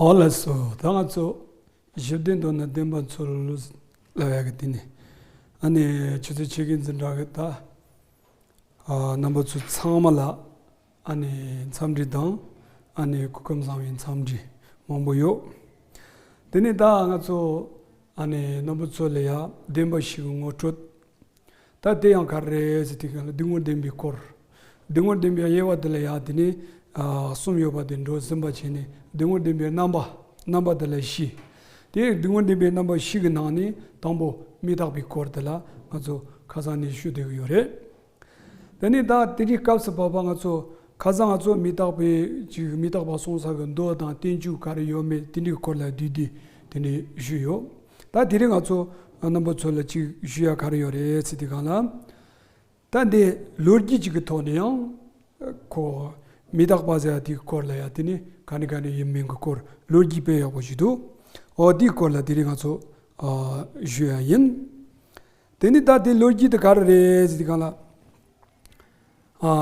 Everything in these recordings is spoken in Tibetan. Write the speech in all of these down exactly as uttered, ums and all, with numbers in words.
ཨོ་ལགས་སོ། ད་ང་ཚོ་བཞི་ལྡན་མདོར་ན་བདེན་པ་འཚོལ་ལབ་ཡག་གི་དེ་ནས། ཨ་ནི་ཆུ་ཚོད་ཕྱེད་ཀའི་འཛིན་གྲྭ་གི་ད། ཨ། རྣམ་པ་ཚོ་ཚང་མ་ལ་ཨ་ནི་འཚམས་འདྲི་དང་། ཨ་ནི་སྐུ་ཁམས་བཟང་བའི་འཚམས་འདྲི་མང་པོ་ཡོད། དེ་ནས་ད་ང་ཚོ་ཨ་ནི་རྣམ་པ་ཚོ་ལ་ཡང་བདེན་པ་བཞི་གི་ངོ་སྤྲོད། ད་དེ་ཡང་ག་རེ་རེད་ཟེར་དུས་སྒང་ལ་སྡུག་བསྔལ་བདེན་པའི་སྐོར། སྡུག་བསྔལ་བདེན་པའི་དབྱེ་བ་དེ་ལ་ཡང་དེ་ནི། ཨ། གསུམ་ཡོད་པ་དེ་འགྲོ་ཟིན་པ་བྱས་ནས་སྡུག་བསྔལ་བདེན་པའི་རྣམ་པ། རྣམ་པ་དེ་ལ་བཞི། དེ་སྡུག་བསྔལ་བདེན་པའི་རྣམ་པ་བཞི་གི་ནང་ནས་དང་པོ་མི་རྟག་པའི་སྐོར་དེ་ལ་ང་ཚོ་ཁ་སང་ནས་ཞུ་བསྡད་ཀྱི་ཡོད་རེད། དེ་ནས་ད་དེ་རིང་སྐབས་སུ་བབ་པ་ང་ཚོ་ཁ་སང་ང་ཚོ་མི་རྟག་པའི་ཅིག་མི་རྟག་པ་སོང་ས་གི་མདོ་དང་བསྟན་བཅོས་ག་རེ་ཡོད་མེད་དེ་འདྲའི་སྐོར་ལ་བསྡུས་ཏེ་དེ་འདྲ་ཞུས་ཡོད། ད་དེ་རིང་ང་ཚོ་རྣམ་པ་ཚོ་ལ་ཅིག་ཞུ་ཡ་ག་རེ་ཡོད་རེད་ཟེར་དུས་སྒང་ལ། ད་འདི་ལོ་རྒྱུས་ཅིག་གི་ཐོག་ནས་ཡང་ཁོ་མི་རྟག་པ་ཟེར་ཡ་དེའི་སྐོར་ལ་ཡ་དེ་ནི་ག་ནས་ག་ནས་ཡིན་མིན་གྱི་སྐོར་ལོ་རྒྱུས་དཔེ་ཡག་པོ་ཞིག་འདུག། འོ་དེའི་སྐོར་ལ་དེ་རིང་ང་ཚོ་ཨ་ཞུ་ཡ་ཡིན། དེ་ནི་ད་དེ་ལོ་རྒྱུས་དེ་ག་རེ་རེད་ཟེར་དུས་སྒང་ལ། ཨ།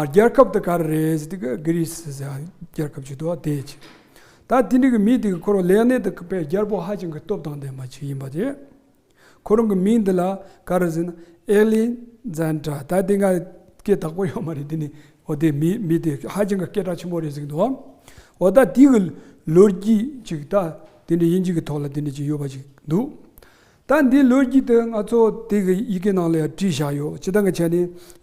རྒྱལ་ཁབ་དེ་ག་རེ་རེད་ཟེར་དུས་སྒང་གྷི་རི་སི་ཟེར་རྒྱལ་ཁབ་ཅིག་འདུག་པ། དེ་ཅིག། ད་དེ་འདྲ་གི་མི་དེ་གི་ཁོ་རང་ལས་གནས་དེ་གི་དཔེ་རྒྱལ་པོ་ཧ་ཅང་གི་སྟོབས་དང་ལྡན་པ་ཅིག་ཡིན་པ་རེད། ཁོ་རང་གི་མིང་འདི་ལ་ག་རེ་ཟེར་ན་ཨེ་ལི་ཛན་དྲ། ད་དེ་སྒང་སྐད་དག་པོ་ཡོད་མ་རེད། དེ་ནི་འོ་དེ་མི་མི་དེ་ཧ་ཅང་གི་སྐད་གྲགས་ཆེན་པོ་རེད་ཟེར་གི་འདུག་པ། འོ་ད་དེ་གི་ལོ་རྒྱུས་ཅིག་ད་དེ་འདྲ་དབྱིན་ཇི་གི་ཐོག་ལ་དེ་འདྲ་ཅིག་ཡོད་པ་ཅིག་འདུག། ད་འདི་ལོ་རྒྱུས་དེ་ང་ཚོ་དེ་གི་ཡི་གེ་ནང་ལ་ཡང་བྲིས་བཞག་ཡོད། སྤྱིར་བཏང་གི་ཆ་ནས་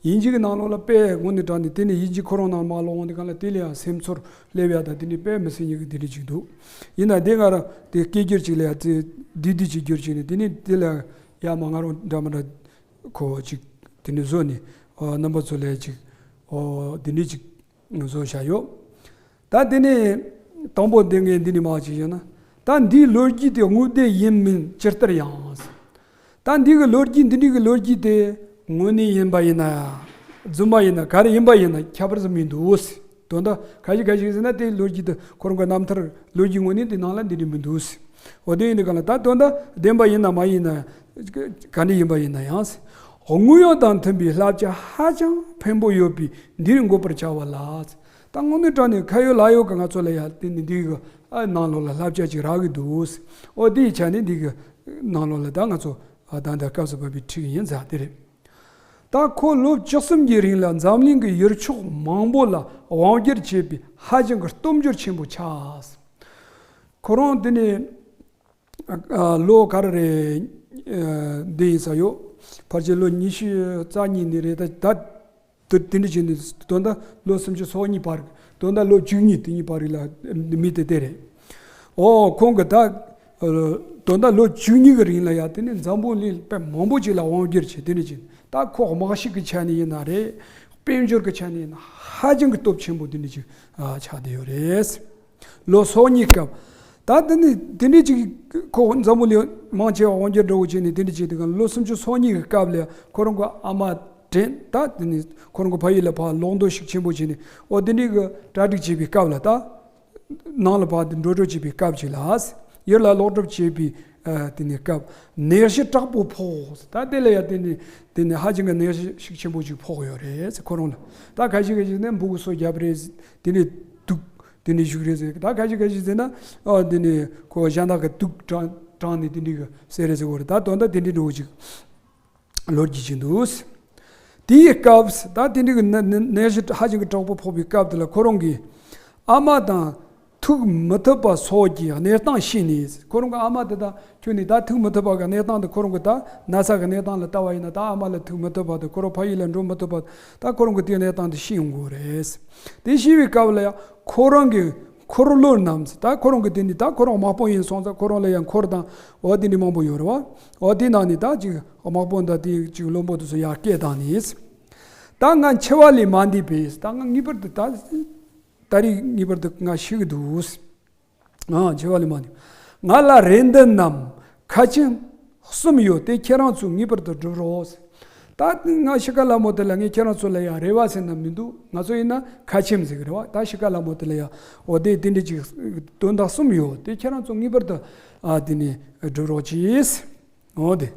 དབྱིན་ཇི་གི་ནང་ལོགས་ལ་དཔེ་དངོས་གནས་དྲང་གནས་དེ་ནས་དབྱིན་ཇི་ཁོ་རང་ནང་མར་ལོག་འོང་དུས་སྒང་ལ་དེ་ལ་ཡང་སེམས་ཚོར་སླེབས་ཡ་ད་དེ་འདྲའི་དཔེ་མི་སྲིད་ཉེ་གི་དེ་འདྲ་ཅིག་འདུག། ཡིན་ན་དེ་སྒང་ར་དེ་སྐད་སྒྱུར་ཅིག་ལ་ཡང་དེ་བསྡུས་བསྡུས་ཅིག་བསྒྱུར་བྱས་ནས་དེ་ནས་དེ་ལ་ཡ་མ་ང་རང་འདྲ་མི་འདྲ་ཁོ་ཅིག་དེ་ནས་བཟོས་ནས། ཨོ་རྣམ་པ་ཚོ་ལ་ཡ་ཅིག་ཨོ་དེ་འདྲ་ཅིག་བཟོ་བཞག་ཡོད། ད་དེ་ནས་དང་པོ་དེ་ངས་འདི་ནས་མར་ཅིག་བཤད་ན། ད་འདིའི་ལོ་རྒྱུས་དེ་དངོས་བདེན་ཡིན་མིན་ཇི་ལྟར་ཡང་། ད་འདི་གི་ལོ་རྒྱུས་འདི་འདྲའི་གི་ལོ་རྒྱུས་དེ་དངོས་གནས་ཡིན་པ་ཡིན་ན། རྫུན་མ་ཡིན་ན་ག་རེ་ཡིན་པ་ཡིན་ན་ཁྱད་པར་ཟིག་མི་འདུག། དོན་དག་ག་ཞིག་ག་ཞིག་ཟེར་ན་དེ་ལོ་རྒྱུས་དེ་ཁོ་རང་གི་རྣམ་ཐར་ལོ་རྒྱུས་དངོས་གནས་དེ་ནང་ལ་འདི་འདྲ་མི་འདུག། འོ་དེ་ཡིན་དུས་སྒང་ལ་ད་དོན་དག་བདེན་པ་ཡིན་ན་མ་ཡིན་ན། ག་འདྲ་ཡིན་པ་ཡིན་ན་ཡང་། དངོས་ཡོད་དང་མཐུན་པའི་བསླབ་བྱ་ཧ་ཅང་ཕན་པོ་ཡོད་པས་འདིར་འགོད་པར་བྱ་བ་ལ། ད་དངོས་གནས་དྲང་གནས་ཁ་ཡོད་ལག་ཡོད་ཀྱི་ང་ཚོ་ལ་ཡ་དེ་ནི་འདི་གི་ཨ་ནང་ལོགས་ལ་བསླབ་བྱ་ཅིག་རག་གི་འདུག། འོ་དེའི་ཆ་ནས་འདི་གི་ནང་ལོགས་ལ་ད་ང་ཚོ་ཨ་ད་ལྟ་སྐབས་སུ་བབས་པའི་ཁྲིད་ཡིན་ཟེར་དེ་རེད། ད་ཁོ་ལོ་བཅུ་གསུམ་གྱི་རིང་ལ་འཛམ་གླིང་གི་ཡུལ་ཕྱོགས་མང་པོ་ལ་དབང་བསྒྱུར་བྱས་པས་ཧ་ཅང་གི་སྟོབས་འབྱོར་ཆེན་པོ་ཆགས། ཁོ་རང་དེ་ནས། ཨ། ལོ་ག་རེ་རེད། ཨ། འདི་ཡིན་ས་ཡོད། ཕལ་ཆེར་ལོ་ཉི་ཤུ་རྩ་གཉིས་ནས་རེད། ད་ད་དེ་དེ་འདྲ་བྱས་ནས་དོན་དག་ལོ་སུམ་ཅུ་སོ་གཉིས་བར། དོན་དག་ལོ་བཅུ་གཉིས་དེ་གཉིས་བར་རེད་ལ་མི་དེ་དེ་རེད། ཨོ་ཁོང་གི་ད་དོན་དག་ལོ་བཅུ་གཉིས་ཀྱི་རིང་ལ་ཡ་དེ་ནས་འཛམ་བུ་གླིང་དཔེ་མང་པོ་ཅིག་ལ་དབང་བསྒྱུར་བྱས། དེ་འདྲ་བྱས་ད་ཁོ་དམག་ཤུགས་ཀྱི་ཆ་ནས་ཡིན་ན་རེད། དཔལ་འབྱོར་གྱི་ཆ་ནས་ཡིན་ན་ཧ་ཅང་གི་སྟོབས་ཆེན་པོ་དེ་འདྲ་ཅིག་ཨ་ཆགས་བསྡད་ཡོད་རེད། ལོ་སོ་གཉིས་སྐབས། ད་དེ་ནི་དེ་འདྲ་ཅིག་ཁོ་འཛམ་བུ་གླིང་མང་ཆེ་བ་དབང་བསྒྱུར་འདྲ་བོ་བྱས་ནས་དེ་འདྲ་བྱས་དུས་སྒང་ལོ་སུམ་ཅུ་སོ་གཉིས་ཀྱི་སྐབས་ལ་ཁོ་རང་གི་ཨ་མ་དྲན། ད་དེ་ནི་ཁོ་རང་གི་ཕ་ཡུལ་ལ་ཕར་ལོག་འདོད་ཤུགས་ཆེན་པོ་བྱས་ནས་འོ་དེ་འདྲའི་གི་གྲ་སྒྲིག་བྱེད་པའི་སྐབས་ལ། ད་ནང་ལ་ཕར་དེ་འགྲོ་གྲོན་བྱེད་པའི་སྐབས་ཅིག་ལ། ཡུལ་ལ་ལོག་གྲབས་བྱེད་པའི་ཨ་དེ་ནི་སྐབས་ནད་གཞི་དྲག་པོ་ཕོག། ད་དེ་ལ་ཡ་དེ་ནི་དེ་ནི་ཧ་ཅང་གི་ནད་གཞི་ཤུགས་ཆེན་པོ་ཅིག་ཕོག་ཡོད་རེད་ཁོ་རང་ལ། ད་ག་ཞིག་ག་ཞིག་ནས་འབུ་གུ་སོ་བརྒྱབ་རེད། དེ་ནི་དུག་དེ་འདྲ་ཞིག་རེད་ཟེར། ད་ག་ཞིག་ག་ཞིག་ཟེར་ན། ཨ་དེ་ནི་ཁོ་གཞན་དག་གི་དུག་དྲངས་དྲངས་ནས་དེ་འདྲ་གི་ཟེར་རེད་ཟེར་གོ་རེད། ད་དོན་དག་དེ་འདྲ་འགྲོ་གི་ཅིག་ལོ་རྒྱུས་ཅིག་འདུག། དེའི་སྐབས་ད་དེ་འདྲ་གི་ནད་ནད་ནད་གཞི་ཧ་ཅང་གི་དྲག་པོ་ཕོག་པའི་སྐབས་དེ་ལ་ཁོ་རང་གི་ཨ་མ་དང་ཐུག་མི་ཐུབ་པ་སོགས་ཀྱི་གནས་སྟངས་ཤེས་ནས། ཁོ་རང་གི་ཨ་མ་དེ་དང་ཁྱོད་ནི་ད་ཐུག་མི་ཐུབ་པ་གི་གནས་སྟངས་དེ་ཁོ་རང་གི་ད་ན་ཚ་གི་གནས་སྟངས་ལ་ལྟ་བ་ཡིན་ན་ད་ཨ་མ་ལ་ཐུག་མི་ཐུབ་པ་དང་ཁོ་རང་ཕ་ཡུལ་ལ་འགྲོ་མི་ཐུབ་པ་ད་ཁོ་རང་གི་དེའི་གནས་སྟངས་དེ་ཤེས་ཡོང་གི་རེད། དེ་ཤེས་པའི་སྐབས་ལ་ཡང་ཁོ་རང་གི་འཁོར་ལོ་རྣམས། ད་ཁོ་རང་གི་དེ་ནི་ད་ཁོ་རང་དམག་དཔོན་ཡིན་སོང་ཙང་ཁོ་རང་ལ་ཡང་འཁོར་དང་འོ་དེ་འདྲ་མང་པོ་ཡོད་རེད་བ། འོ་དེ་ནང་ནས་ད་ཅིག་དམག་དཔོན་དང་དེ་ཅིག་བློན་པོ་དེ་ཚོ་ཡར་སྐད་བཏང་ནས། ད་ང་འཆི་བ་ལས་མ་འདས་པས། ད་ང་ངེས་པར་དུ་ད་ད་རེས་ངེས་པར་དུ་ང་ཤི་གི་འདུག། ཨ་འཆི་བ་ལས་མ་འདས། ང་ལ་རེ་འདུན་ནམ་ཁ་ཆེམས་གསུམ་ཡོད་དེ་ཁྱེད་རང་ཚོས་ངེས་པར་དུ་སྒྲུབ་རོགས། ད་ང་ཤི་ཁ་ལ་མོ་དེ་ལ་ངས་ཁྱེད་རང་ཚོ་ལ་ཡང་རེ་བ་ཟེར་ན་མི་འདུག། ང་ཚོ་ཡིན་ན་ཁ་ཆེམས་ཟེར་གི་རེད་བ། ད་ཤི་ཁ་ལ་མོ་དེ་ལ་ཡང་འོ་དེ་དེ་འདྲ་ཅིག་དོན་དག་གསུམ་ཡོད་དེ་ཁྱེད་རང་ཚོ་ངེས་པར་དུ་ཨ་དེ་ནས་སྒྲུབ་རོགས་གྱིས། འོ་དེ།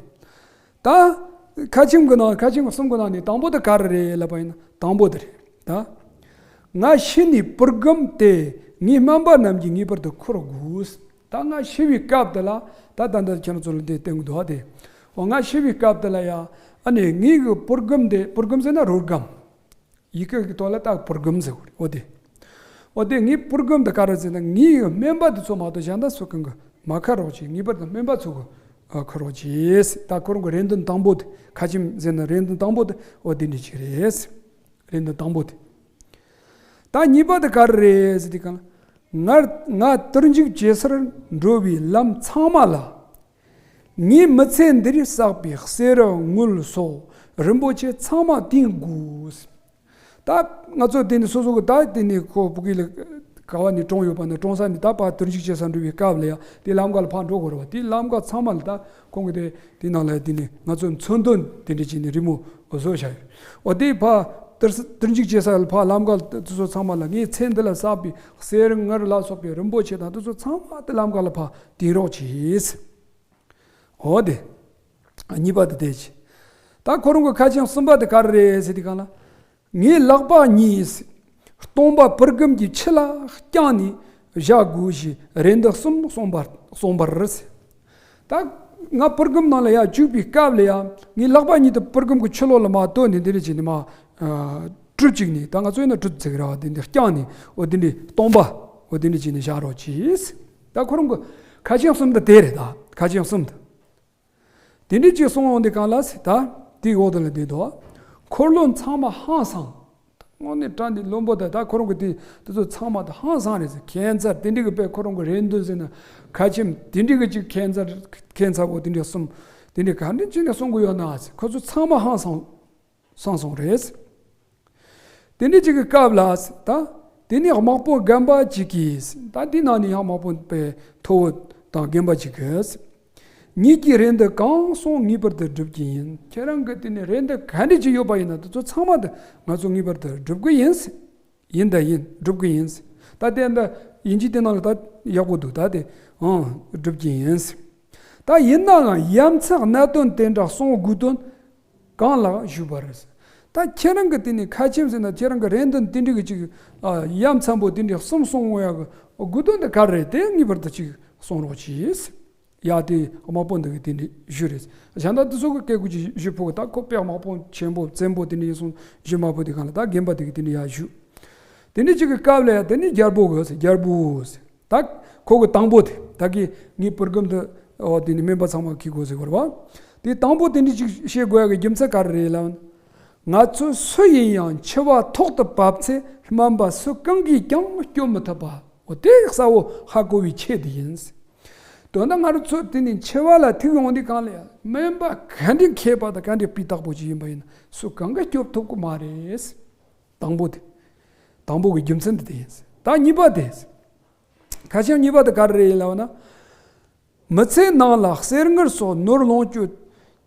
ད་ཁ་ཆེམས་གི་ནང་ཁ་ཆེམས་གསུམ་གི་ནང་ནས་དང་པོ་དེ་ག་རེ་རེད་ལབ་པ་ཡིན་ན་དང་པོ་དེ་རེད་ད། ང་ཤི་ནས་པུར་སྒམ་དེ་ ངའི་སྨན་པ་རྣམས་ཀྱིས་ངེས་པར་དུ་འཁུར་དགོས། ད་ང་ཤི་བའི་སྐབས་དེ་ལ། ད་ད་ལྟ་ཁྱེད་རང་ཚོ་ལ་འདི་སྟོན་གྱི་འདུག་ཨ། དེ་འོ་ང་ཤི་བའི་སྐབས་དེ་ལ་ཡ། ཨ་ནི་ངའི་གི་པུར་སྒམ་དེ། པུར་སྒམ་ཟེར་ན་རོལ་སྒམ། ཡི་གེ་གི་ཐོག་ལ་ད་པུར་སྒམ་ཟེར་གི་རེད། འོ་དེ། འོ་དེ་ངའི་པུར་སྒམ་དེ་ག་རེ་ཟེར་ན། ངའི་སྨན་པ་དེ་ཚོ་མ་གཏོགས་གཞན་དག་སུ་གང་གི་མ་འཁུར་རོགས་གྱིས། ངེས་པར་དུ་སྨན་པ་ཚོ་གི་འཁུར་རོགས་གྱིས། ད་ཁོ་རང་གི་རེ་འདུན་དང་པོ་དེ། ཁ་ཆེམས་ཟེར་ན་རེ་འདུན་དང་པོ་དེ་འོ་དེ་འདྲ་ཅིག་རེད། རེ་འདུན་དང་པོ་དེ། ད་གཉིས་པ་དེ་ག་རེ་རེད་ཟེར་དུས་སྒང་ལ། ང་ང་དུར་འཇུག་བྱེད་སར་འགྲོ་བའི་ལམ་ཚང་མ་ལ། ངའི་མི་ཚེ་འདིར་བསགས་པའི་གསེར་དངུལ་སོགས་རིན་པོ་ཆེ་ཚང་མ་བཏིང་དགོས། ད་ང་ཚོ་དེ་ནི་སོ་སོ་གི། ད་དེ་ནི་ཁོ་བུ་གི་ལ་ག་བ་ནས་གྲོངས་ཡོད་པ་ན། གྲོངས་ས་ནས་ད་ཕར་དུར་འཇུག་བྱེད་སར་འགྲོ་བའི་སྐབས་ལ་ཡ། དེ་ལམ་ཁ་ལ་ཕར་འགྲོ་དགོས་རེད་བ། དེ་ལམ་ཁ་ཚང་མ་ལ་ད་ཁོང་གི་དེ། དེ་ནང་ལ་དེ་ནི་ང་ཚོ་མཚོན་དོན་དེ་འདྲ་བྱས་ནས་རི་མོ་བཟོ་བཞག་ཡོད། འོ་དེ་ཕར་དུར་དུར་འཇུག་བྱེད་སར་ཕར་ལམ་ཁ་དེ་ཚོ་ཚང་མ་ལ། ངའི་ཚེ་འདི་ལ་བསགས་པའི་གསེར་དངུལ་ལ་སོགས་པའི་རིན་པོ་ཆེ་དང་དེ་ཚོ་ཚང་མ་དེ་ལམ་ཁ་ལ་ཕར་བཏིང་རོགས་གྱིས། འོ་དེ། གཉིས་པ་དེ་དེ་བྱས། ད་ཁོ་རང་གི་ཁ་ཆེམས་གསུམ་པ་དེ་ག་རེ་རེད་ཟེར་དུས་སྒང་ལ། ངའི་ལག་པ་གཉིས་སྟོང་པ་པུར་སྒམ་གྱི་ཆུ་ལ་བརྐྱངས་ནས་བཞག་དགོས་ཞེས་རེ་འདུན་གསུམ་གསུངས་པ་གསུངས་པར། ད་ང་པུར་སྒམ་ནང་ལ་ཡར་བཅུག་པའི་སྐབས་ལ་ཡ། ངའི་ལག་པ་གཉིས་དེ་པུར་སྒམ་གྱི་ཆུ་ལོག་ལ་མར་གཏོར་ནས་འདི་འདྲ་བྱས་ནས་མར་གྲུབ་བཅུག་ནས། ད་ང་ཚོ་ཡིན་ན་གྲུབ་ཟེར་གི་རེད་བ། དེ་འདྲ་བརྐྱངས་ནས། འོ་དེ་འདྲ་སྟོང་པ། འོ་དེ་འདྲ་བྱས་ནས་བཞག་རོགས་གྱིས། ད་ཁོ་རང་གི་ཁ་ཆེམས་གསུམ་དེ་དེ་རེད། ད་ཁ་ཆེམས་གསུམ་དེ། དེ་འདྲ་ཅིག་གསུངས་ཡོང་དུས་སྒང་ལ། ད་དེའི་འོག་དེ་ལ་བསྡད་འདུག། འཁོར་ལོ་ཚང་མ་ཧང་སངས། དངོས་གནས་དྲང་གནས་བླུན་པོ་དང་། ད་ཁོ་རང་གི་དེ་དེ་ཚོ་ཚང་མ་ད་ཧང་སངས་རེད་ཟེར། ཁྱད་མཚར། དེ་འདྲ་གི་དཔེ་ཁོ་རང་གི་རེ་འདུན་ཟེར་ན། ཁ་ཆེམས་དེ་འདྲ་གི་ཅིག་ཁྱད་མཚར། ཁྱད་མཚར་པོ་དེ་འདྲ་གསུམ། དེ་འདྲ་ག་འདྲ་བྱས་ནས་གསུང་གི་ཡོད་ན་ཟེར། ཁོ་ཚོ་ཚང་མ་ཧང་སངས། སོང་སོང་རེད། དེ་འདྲ་ཅིག་གི་སྐབས་ལ། ད་དེ་ནས་དམག་དཔོན་རྒན་པ་ཅིག་གིས། ད་དེ་ནང་ནས་ཡང་དམག་དཔོན་དཔེ་མཐོ་བོ་དང་རྒན་པ་ཅིག་གིས། ངེད་ཀྱི་རེ་འདུན་གང་གསུང་ངེས་པར་དུ་སྒྲུབ་ཀྱི་ཡིན། ཁྱེད་རང་གི་དེ་ནས་རེ་འདུན་ག་འདྲ་ཅིག་ཡོད་པ་ཡིན་ན། དེ་ཚོ་ཚང་མ་དེ་ང་ཚོ་ངེས་པར་དུ་སྒྲུབ་ཀྱི་ཡིན། ཡིན་དང་ཡིན། སྒྲུབ་ཀྱི་ཡིན། ད་དེ་འདི་ཡིན་གཅིག་དེ་ནང་ལ་ད་ཡག་པོ་འདུག། ད་དེ་ཨང་སྒྲུབ་ཀྱི་ཡིན། ད་ཡིན་ནའང་ཡ་མཚན་གནད་དོན་དེ་འདྲ་གསུང་དགོས་དོན་གང་ལ་ཞུས་པ་རེད། ད་ཁྱེད་རང་གི་དེ་ནས་ཁ་ཆེམས་ཟེར་ན། ཁྱེད་རང་གི་རེ་འདུན་དེ་འདྲ་གི་ཅིག་ཨ་ཡ་མཚན་པོ་དེ་འདྲ་གསུམ་གསུང་འོང་ཡག་གི་དགོས་དོན་དེ་ག་རེ་རེད། དེ་ངེས་པར་དུ་ཅིག་གསུང་རོགས་གྱིས། ཡ་དེ་དམག་དཔོན་འདི་གིས་དེ་འདྲ་ཞུས་རེད། གཞན་དག་དེ་ཚོ་གི་སྐད་གོ་ཅིག་ཞུ་ཕོད་གི། ད་ཁོ་དཔེ་དམག་དཔོན་ཆེན་པོ་བཙན་པོ་དེ་འདྲ་ཡིན་སོང་ཞུ་མ་ཕོད་དུས་སྒང་ལ། ད་རྒན་པ་དེ་གིས་དེ་འདྲ་ཡར་ཞུས། དེ་འདྲ་ཅིག་གི་སྐབས་ལ་ཡ། དེ་ནས་རྒྱལ་པོ་གིས། རྒྱལ་པོ། ད་ཁོ་གི་དང་པོ་དེ། ད་གི་ངའི་པུར་སྒམ་དེ། འོ་དེ་ནས་སྨན་པ་ཚང་མ་འཁྱེར་དགོས་ཟེར་བ་རེད་བ། དེ་དང་པོ་དེ་འདྲ་ཅིག་བཤད་དགོས་ཡག་གི་རྒྱུ་མཚན་ག་རེ་རེད་ལབ་ན། ང་ཚོ་སུ་ཡིན་ཡང་འཆི་བ་ཐོག་ཏུ་བབས་ཚེ། སྨན་པ་སུ་གང་གིས་ཀྱང་སྐྱོབ་མི་ཐུབ་པ། འོ་དེ་གསལ་བོ་ཧ་གོ་བའི་ཆེད་དུ་ཡིན། དོན་དག་ང་རང་ཚོ་དེ་ནས་འཆི་བ་ལ་ཐུག་ཡོང་དུས་སྒང་ལ་ཡ། སྨན་པ་ག་འདྲའི་མཁས་པ་དང་ག་འདྲའི་སྤུས་དག་པོ་ཅིག་ཡིན་པ་ཡིན་ན། སུ་གང་གིས་སྐྱོབ་ཐུབ་ཀྱི་མ་རེད། དང་པོ་དེ། དང་པོ་གི་རྒྱུ་མཚན་དེ་དེ་ཡིན། ད་གཉིས་པ་དེ། ཁ་ཆེམས་གཉིས་པ་དེ་ག་རེ་རེད་ལབ་ན། མི་ཚེ་ནང་ལ་གསེར་དངུལ་སོགས་ནོར་ལོངས་སྤྱོད་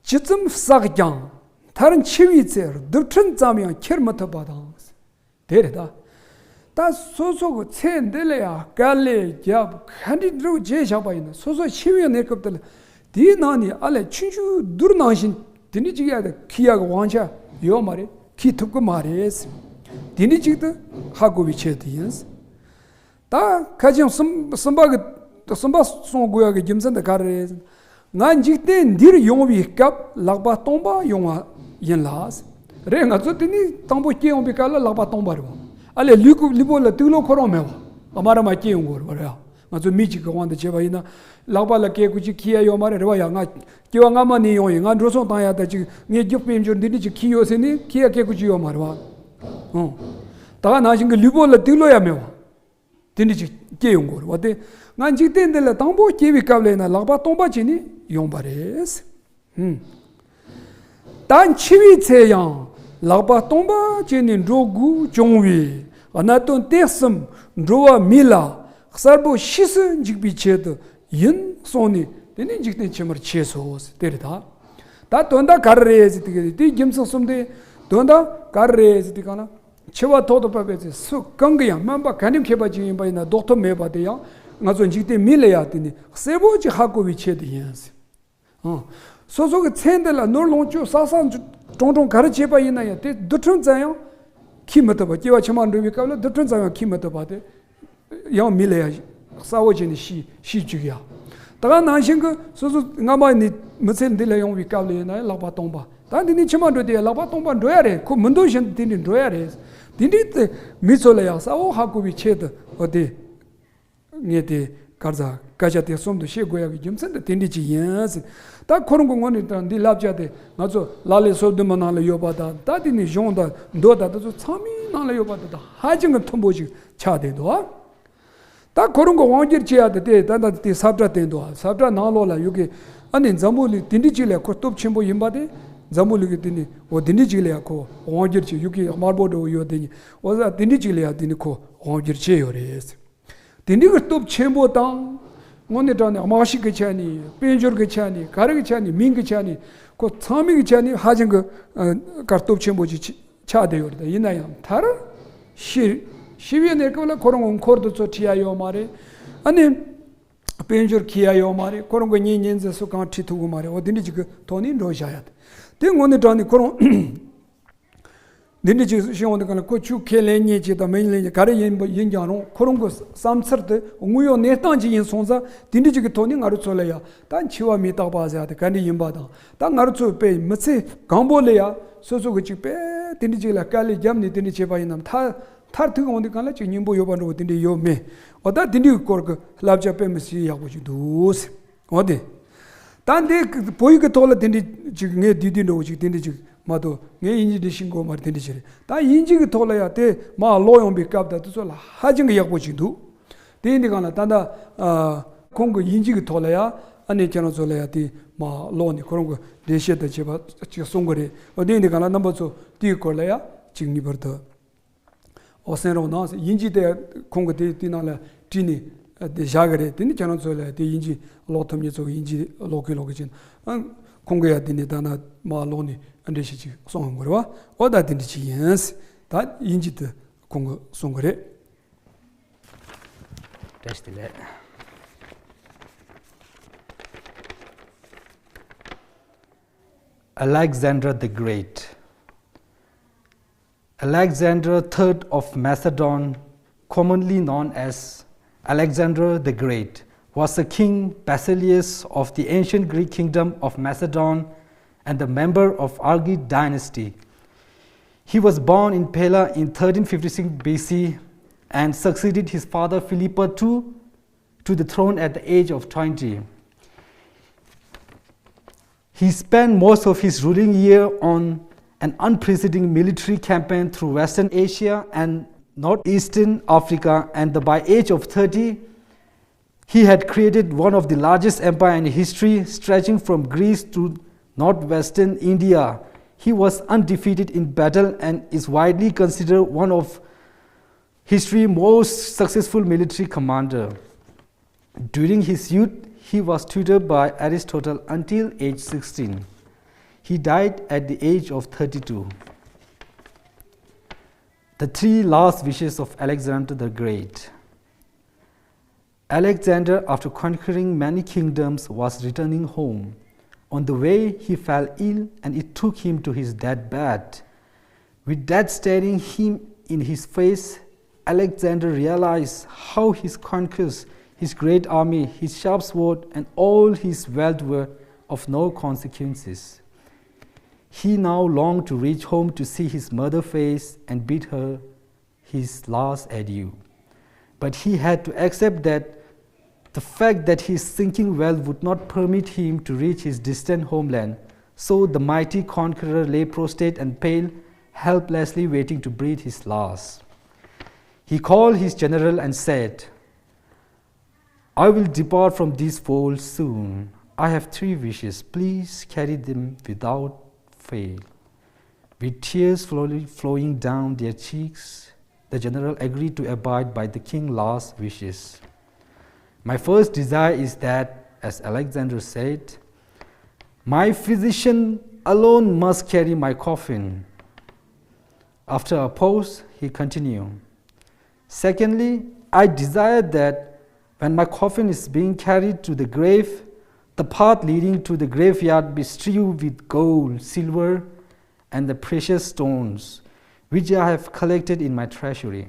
ཇི་ཙམ་བསགས་ཀྱང་། མཐར་འཆི་བའི་ཚེ་རྡུལ་ཕྲན་ཙམ་ཡང་ཁྱེར་མི་ཐུབ་པ་དང་། དེ་རེད་ད། ད་སོ་སོ་གི་ཚེ་འདི་ལ་ཡང་དཀའ་ལས་རྒྱབ། ག་འདྲ་འདྲ་བོ་བྱས་བཞག་པ་ཡིན་ན། སོ་སོ་འཆི་བའི་གནས་སྐབས་དེ་ལ། དེའི་ནང་ནས་ཨ་ལས་ཆུང་ཆུང་རྡུལ་ནང་བཞིན་དེ་འདྲ་ཅིག་ཡ་དེ་འཁྱེར་ཡག་གི་དབང་ཆ་ཡོད་མ་རེད། འཁྱེར་ཐུབ་ཀྱི་མ་རེད། དེ་འདྲ་ཅིག་དེ་ཧ་གོ་བའི་ཆེད་དུ་ཡིན། ད་ཁ་ཆེམས་གསུམ་གསུམ་པ་གི་གསུམ་པ་གསུང་དགོས་ཡག་གི་རྒྱུ་མཚན་དེ་ག་རེ་རེད། ང་འཇིག་རྟེན་འདིར་ཡོང་བའི་སྐབས་ལག་པ་སྟོང་པ་ཡོང་བ་ཡིན་ལ། རེད། ང་ཚོ་དེ་ནས་དང་པོ་སྐྱེ་ཡོང་བའི་སྐབས་ལ་ལག་པ་སྟོང་པ་རེད་བ། ཨ་ལས་ལུས་པོ་ལུས་པོ་ལ་དུག་ལོག་ཁོ་རང་མེད་བ། ཨ་མ་ར་མ་སྐྱེ་ཡོང་གི་རེད་བ། རེད་བ། ང་ཚོ་མི་གཅིག་གི་དབང་དུ་བྱས་པ་ཡིན་ན། ལག་པ་ལ་སྐད་ཀོ་ཅིག་འཁྱེར་ཡ་ཡོད་མ་རེད། རེད་བ་ཡ། ང་སྐྱེ་བ་སྔ་མ་ནས་ཡོང་ཡིན། ང་འགྲོ་སོང་བཏང་ཡ་ད་ཅིག་ངས་རྒྱུག་པའི་འབྱོར་འདི་འདྲ་ཅིག་འཁྱེར་ཡོད་ཟེར་ནས་འཁྱེར་ཡ་སྐད་ཀོ་ཅིག་ཡོད་མ་རེད་བ། ཨང་། ད་ག་ནང་བཞིན་གྱི་ལུས་པོ་ལ་དུག་ལོག་ཡ་མེད་བ། དེ་འདྲ་ཅིག་སྐྱེ་ཡོང་གི་རེད་བ། དེ་ང་འཇིག་རྟེན་འདི་ལ་དང་པོ་སྐྱེ་བའི་སྐབས་ལ་ཡིན་ན་ལག་པ་སྟོང་པ་བྱས་ནས་ཡོང་པ་རེད། ཧུམ། ད་འཆི་བའི་ཚེ་ཡང་ལག་པ་སྟོང་པ་བྱས་ནས་འགྲོ་དགོས་བྱུང་བས། གནད་དོན་དེ་གསུམ་འགྲོ་བ་མི་ལ་གསལ་པོ་ཤེས་སུ་འཇུག་པའི་ཆེད་དུ་ཡིན་གསུངས་ནས། དེ་ནས་འཇིག་རྟེན་ཕྱི་མར་ཆས་སོ། དེ་རེད་ད། ད་དོན་དག་ག་རེ་རེད་ཟེར་དུས། དེའི་རྒྱུ་མཚན་གསུམ་དེ། དོན་དག་ག་རེ་རེད་ཟེར་དུས་སྒང་ལ། འཆི་བ་ཐོག་ཏུ་བབས་པའི་ཚེ་སུ་གང་གིས་ཡང་། སྨན་པ་ག་འདྲའི་མཁས་པ་ཅིག་ཡིན་པ་ཡིན་ན་ཟློག་ཐུབ་མེད་པ་དེ་ཡང་། ང་ཚོ་འཇིག་རྟེན་མི་ལ་ཡ་དེ་ནི་གསལ་པོ་ཅིག་ཧ་གོ་བའི་ཆེད་དུ་ཡིན། ཨང་། སོ་སོ་གི་ཚེ་འདི་ལ་ནོར་ལོངས་སྤྱོད་བསགས་བསགས་གྲོང་གྲོང་ག་རེ་བྱས་པ་ཡིན་ན་ཡང་། དེ་རྡུལ་ཕྲན་ཙམ་ཡང་འཁྱེར་མི་ཐུབ་པ། སྐྱེ་བ་ཕྱི་མར་འགྲོ་བའི་སྐབས་ལ་རྡུལ་ཕྲན་ཙམ་ཡང་འཁྱེར་མི་ཐུབ་པ་དེ། ཡང་མི་ལ་ཡང་གསལ་བོ་བྱས་ནས་ཤེས་ཤེས་བཅུག་ཡ། ད་ག་ནང་བཞིན་གྱི་སོ་སོ་སྔ་མ་ནས་མི་ཚེ་འདི་ལ་ཡོང་བའི་སྐབས་ལ་ཡིན་ན་ཡང་ལག་པ་སྟོང་པ། ད་འདི་ནས་ཕྱི་མ་འགྲོ་དུས་ཡང་ལག་པ་སྟོང་པ་འགྲོ་ཡ་རེད། ཁོ་མི་འདོད་བཞིན་དུ་དེ་འདྲས་འགྲོ་ཡ་རེད། དེ་འདྲས་དེ་མི་ཚོ་ལ་ཡང་གསལ་བོ་ཧ་གོ་བའི་ཆེད་དུ་འོ་དེ། ངས་དེ་གར་ཟ་སྐད་ཆ་དེ་གསུམ་དུ་བཤད་དགོས་ཡག་གི་རྒྱུ་མཚན་དེ་དེ་འདྲ་ཅིག་ཡིན་ཟེར། ད་ཁོ་རང་གི་ངོས་ནས་ད་འདི་བསླབ་བྱ་དེ་ང་ཚོ་ལག་ལེན་སོ་བདུན་མའི་ནང་ལ་ཡོད་པ་དང་། ད་དེ་ནས་གཞུང་དང་མདོ་དང་དེ་ཚོ་ཚང་མའི་ནང་ལ་ཡོད་པ་དེ་དང་ཧ་ཅང་གི་མཐུན་པོ་ཞིག་ཆགས་བསྡད་འདུག། ད་ཁོ་རང་གི་དབང་སྒྱུར་བྱེད་ཡག་དེ་དེ་ད་ད་དེ་ས་བཀྲ་བསྟན་འདུག། ས་བཀྲ་ནང་ལོགས་ལ་ཡོད་གི། ཨ་ནི་འཛམ་བུ་གླིང་དེ་འདྲ་ཅིག་ལ་ཁོ་སྟོབས་ཆེན་པོ་ཡིན་པ་དེ། འཛམ་བུ་གླིང་གི་དེ་ནས་འོ་དེ་འདྲ་ཅིག་ལ་ཡང་ཁོ་དབང་སྒྱུར་བྱེད། ཡོད་གི་དམར་པོ་འདྲ་བོ་ཡོད་དེ་ནི་འོ་ས་དེ་འདྲ་ཅིག་ལ་ཡང་དེ་ནི་ཁོ་དབང་སྒྱུར་བྱས་ཡོད་རེད། དེ་འདྲའི་གི་སྟོབས་ཆེན་པོ་དང་། དངོས་གནས་དྲང་གནས་དམག་ཤུགས་ཀྱི་ཆ་ནས། དཔལ་འབྱོར་གྱི་ཆ་ནས། ག་རེ་གི་ཆ་ནས། མིང་གི་ཆ་ནས། ཁོ་ཚང་མའི་གི་ཆ་ནས་ཧ་ཅང་གི་ཨ་གར་སྟོབས་ཆེན་པོ་ཅིག་ཆགས་བསྡད་ཡོད་རེད། ཡིན་ན་ཡང་མཐར་ཤི་ཤི་བའི་གནས་སྐབས་ལ་ཁོ་རང་གི་འཁོར་དེ་ཚོ་ཁྲིད་ཡ་ཡོད་མ་རེད། ཨ་ནི་དཔལ་འབྱོར་ཁྱེར་ཡ་ཡོད་མ་རེད། ཁོ་རང་གི་གཉེན་ཉེ་ཚན་སུ་གང་ཁྲིད་ཐུབ་གི་མ་རེད། འོ་དེ་འདྲ་ཅིག་གི་ཐོག་ནས་འགྲོ་བཞག་ཡ་དེ། དེ་དངོས་གནས་དྲང་གནས་ཁོ་རང་འདི་འདྲ་ཅིག་ཤེས་འོང་དུས་གང་ལ་ཁོ་ཆོས་ཁས་ལེན་མཁན་ཅིག་དང་མི་ལེན་མཁན་ག་རེ་ཡིན་པ་ཡིན་ཀྱང་རུང་། ཁོ་རང་གི་བསམ་ཚུལ་དེ་དངོས་ཡོད་གནས་སྟངས་ཅིག་ཡིན་སོང་ཙང་། དེ་འདྲ་ཅིག་གི་ཐོག་ནས་ང་རང་ཚོ་ལ་ཡ་ད་འཆི་བ་མི་རྟག་པ་ཟེར་ཡ་དེ་ག་འདྲ་ཡིན་པ་དང་། ད་ང་རང་ཚོ་དཔེ་མི་ཚེ་གང་པོ་ལ་ཡ་སོ་སོ་གི་ཅིག་དཔེ་དེ་འདྲ་ཅིག་ལ་དཀའ་ལས་བརྒྱབ་ནས་དེ་འདྲ་བྱས་པ་ཡིན་ནམ། མཐར་མཐར་ཐུག་འོང་དུས་གང་ལ་ཅིག་སྙིང་པོ་ཡོད་པ་འདྲ་བོ་དེ་འདྲ་ཡོད་མེད། འོ་ད་དེ་འདྲའི་སྐོར་གྱི་བསླབ་བྱ་དཔེ་མི་སྲིད་ཡག་པོ་ཅིག་འདུག་ཟེར། འོ་དེ། ད་འདི་བོད་ཡིག་གི་ཐོག་ལ་དེ་འདྲ་ཅིག་ངས་བསྡུས་བསྡུས་འདྲ་བོ་ཅིག་དེ་འདྲ་ཅིག་མ་གཏོགས། ངས་དབྱིན་ཇི་འདི་ཤེས་དགོས་མ་རེད། དེ་འདྲ་ཞིག་རེད། ད་དབྱིན་ཇི་གི་ཐོག་ལ་ཡ་དེ་མར་ཀློག་ཡོང་པའི་སྐབས་དང་དེ་ཚོ་ལ་ཧ་ཅང་གི་ཡག་པོ་ཅིག་འདུག། དེ་ཡིན་དུས་གང་ལ་ད་ལྟ་ཨ་ཁོང་གི་དབྱིན་ཇི་གི་ཐོག་ལ་ཡ་ཨ་ནི་ཁྱེད་རང་ཚོ་ལ་ཡ་དེ་མར་ཀློག་ནས་ཁོ་རང་གི་འགྲེལ་བཤད་དང་བཅས་པ་ཅིག་གསུང་གི་རེད། འོ་དེ་ཡིན་དུས་གང་ལ་རྣམ་པ་ཚོ་དེའི་སྐོར་ལ་ཡ་ཅིག་ངེས་པར་དུ། འོ་གསན་རོགས་གནང་། དབྱིན་ཇི་དེ་ཁོང་གི་དེ་དེ་ནང་ལ་བྲིས་ནས་དེ་བཞག་གི་རེད། དེ་ནི་ཁྱེད་རང་ཚོ་ལ་དེ་དབྱིན་ཇི་ཀློག་ཐུབ་མཁན་ཚོ་གི་དབྱིན་ཇི་ཀློག་གིན་ཀློག་གིན་ཕྱིན། ཨ་ཁོང་གི་ཡ་དེ་ནས་ད་ནང་མར་ཀློག་ནས་འགྲེལ་བཤད་ཅིག་གསུང་ཡོང་གི་རེད་བ། འོ་ད་དེ་འདྲ་ཅིག་ཡིན། ད་དབྱིན་ཇི་དེ་ཁོང་གིས་གསུང་གི་རེད། བཀྲ་ཤིས་བདེ་ལེགས། Alexander the Great. Alexander the third of Macedon, commonly known as Alexander the Great, was the king Basileus of the ancient Greek kingdom of Macedon and the member of Argead dynasty. He was born in Pella in thirteen fifty-six B C and succeeded his father Philippa two to the throne at the age of twenty. He spent most of his ruling year on an unprecedented military campaign through Western Asia and Northeastern Africa, and the, by age of thirty, he had created one of the largest empire in history, stretching from Greece to northwestern India. He was undefeated in battle and is widely considered one of history most successful military commander. During his youth, he was tutored by Aristotle until age sixteen. He died at the age of thirty-two. The three last wishes of Alexander the Great. Alexander, after conquering many kingdoms, was returning home. On the way, he fell ill and it took him to his deathbed. With death staring him in his face, Alexander realized how his conquests, his great army, his sharp sword, and all his wealth were of no consequences. He now longed to reach home to see his mother face and bid her his last adieu. But he had to accept that the fact that his sinking wealth would not permit him to reach his distant homeland, so the mighty conqueror lay prostrate and pale, helplessly waiting to breathe his last. He called his general and said, "I will depart from this world soon. I have three wishes. Please carry them without fail." With tears slowly flowing down their cheeks, the general agreed to abide by the king's last wishes. "My first desire is that," as Alexander said, "my physician alone must carry my coffin." After a pause, he continued, "Secondly, I desire that when my coffin is being carried to the grave, the path leading to the graveyard be strewn with gold, silver, and the precious stones which I have collected in my treasury."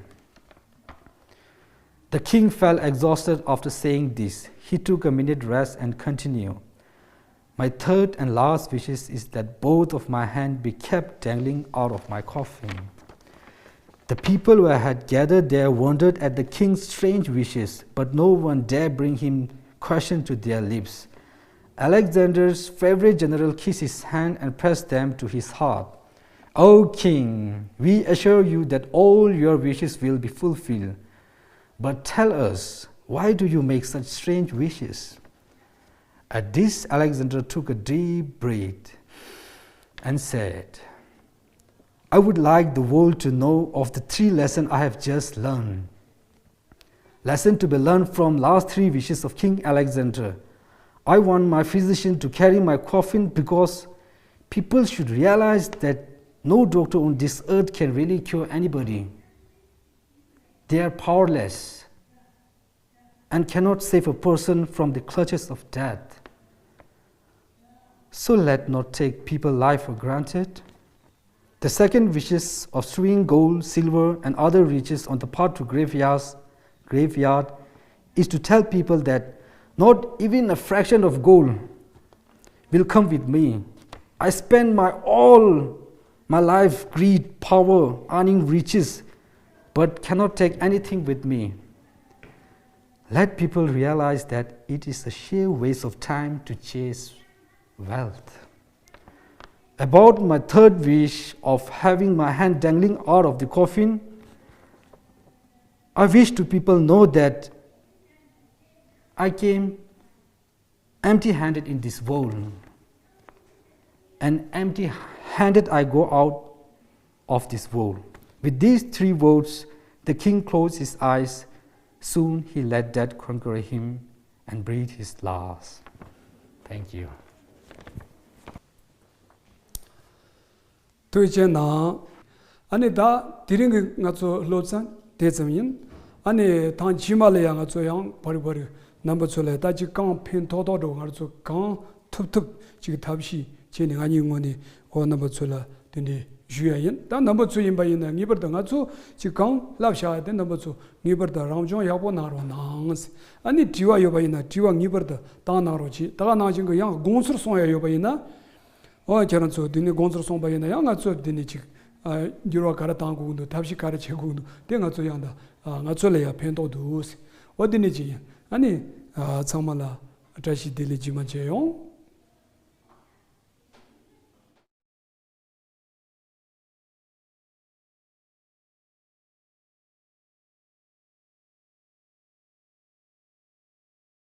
The king felt exhausted after saying this. He took a minute rest and continued, "My third and last wish is that both of my hands be kept dangling out of my coffin." The people who had gathered there wondered at the king's strange wishes, but no one dared bring him question to their lips. Alexander's favorite general kissed his hand and pressed them to his heart. "O king, we assure you that all your wishes will be fulfilled. But tell us, why do you make such strange wishes?" At this, Alexander took a deep breath and said, "I would like the world to know of the three lessons I have just learned." Lesson to be learned from last three wishes of King Alexander. I want my physician to carry my coffin because people should realize that no doctor on this earth can really cure anybody. They are powerless and cannot save a person from the clutches of death. So let not take people's life for granted. The second wishes of strewing gold, silver, and other riches on the path to graveyards, graveyard is to tell people that not even a fraction of gold will come with me. I spend my all my life greed, power, earning riches, but cannot take anything with me. Let people realize that it is a sheer waste of time to chase wealth. About my third wish of having my hand dangling out of the coffin, I wish to people know that I came empty handed in this world, and empty handed I go out of this world. With these three words, the king closed his eyes. Soon he let death conquer him and breathed his last. Thank you. ཐུགས་རྗེ་གནང་། ཨ་ནི་ད་དེ་རིང་གི་ང་ཚོ་སློབ་ཚན་དེ་ཙམ་ཡིན། ཨ་ནི་ཐེངས་རྗེས་མ་ལ་ཡང་ང་ཚོ་ཡང་བར་བར་རྣམ་པ་ཚོ་ལ་ད་ཅིག་གང་ཕན་ཐོགས་ཐོགས་འགྲོ་ང་ཚོ་གང་ཐུབ་ཐུབ་ཅིག་ཐབས་ཤེས་བྱས་ནས་ང་གཉིས་ངོས་ནས་འོ་རྣམ་པ་ཚོ་ལ་དེ་འདྲ་ཞུ་ཡ་ཡིན། ད་རྣམ་པ་ཚོ་ཡིན་པ་ཡིན་ན་ངེས་པར་དུ་ང་ཚོ་ཅིག་གང་བསླབ་བྱ་ཡ་དེ་རྣམ་པ་ཚོ་ངེས་པར་དུ་རང་སྦྱོང་ཡག་པོ་གནང་རོགས་གནང་། ཨ་ནི་དྲི་བ་ཡོད་པ་ཡིན་ན་དྲི་བ་ངེས་པར་དུ་བཏང་གནང་རོགས་གྱིས། ད་ག་ནང་བཞིན་གྱི་ཡང་དགོངས་ཚུལ་གསུང་ཡ་ཡོད་པ་ཡིན་ན། ཨོ་ཁྱེད་རང་ཚོ་འདི་ནས་དགོངས་ཚུལ་གསུངས་པ་ཡིན་ན་ཡང་ང་ཚོ་འདི་ནས་ཅིག་ཨ་འགྱུར་བ་ག་རེ་བཏང་དགོས་ཀྱི་འདུག་ཐབས་ཤེས་ག་རེ་བྱེད་དགོས་ཀྱི་འདུག་དེ་ང་ཚོ་ཡང་ད་ཨ་ང་ཚོ་ལ་ཡང་ཕན་ཐོགས་འདུག་ཨོ་འདི་ནས་ཅིག་ཡིན། ཨ་ནི་ཨ་ཚང་མ་ལ་བཀྲ་ཤིས་བདེ་ལེགས་རྗེས་མ་མཇལ་ཡོང་།